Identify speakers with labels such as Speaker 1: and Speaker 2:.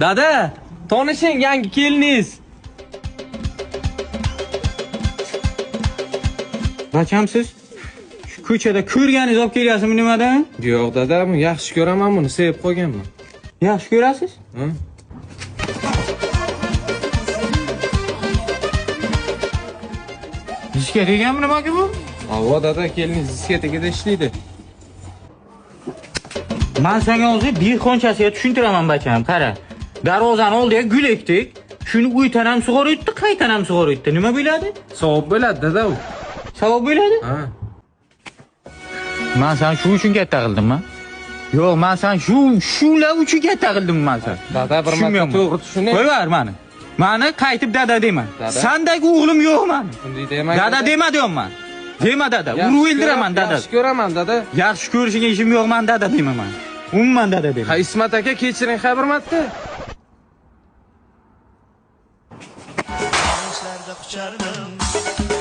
Speaker 1: Dada, tanishing yangi keliningiz.
Speaker 2: Bachamsiz? Shu ko'chada ko'rganingiz olib kelyapsizmi nimadan?
Speaker 1: Yo'q dada, buni yaxshi ko'raman, buni sevib qolganman.
Speaker 2: Yaxshi ko'rasiz?
Speaker 1: Hı?
Speaker 2: Ishga deganmi nimaga bu?
Speaker 1: Avva dada, keliningiz diskotekada ishlaydi.
Speaker 2: Men senga hozir dehqonchasiga tushuntiraman bacham, qara. Darvozani oldiga gul ekdik. Shuni uydan ham sug'orib, qaytadan ham sug'orib. Nima bo'ladi?
Speaker 1: Savob bo'ladi dada u.
Speaker 2: Savob bo'ladi?
Speaker 1: Ha.
Speaker 2: Men sen shu uchun katta qildim, ha? Yo'q, men sen shular uchun katta qildim men sen.
Speaker 1: Dada bir marta to'g'ri tushuning.
Speaker 2: Qo'y ber mani. Mani qaytib dada dema.
Speaker 1: Dada.
Speaker 2: Sandagi o'g'lim yo'q mani.
Speaker 1: Bunday demang.
Speaker 2: Dada dema deyapman. Dema dada, urib o'ldiraman dada.
Speaker 1: Yaxshi ko'raman dada.
Speaker 2: Yaxshi ko'rishingga ishim yo'q, man dada demaman. Umuman dada dema.
Speaker 1: Ha Ismat aka kechiring ha bir marta.
Speaker 3: Quchardim.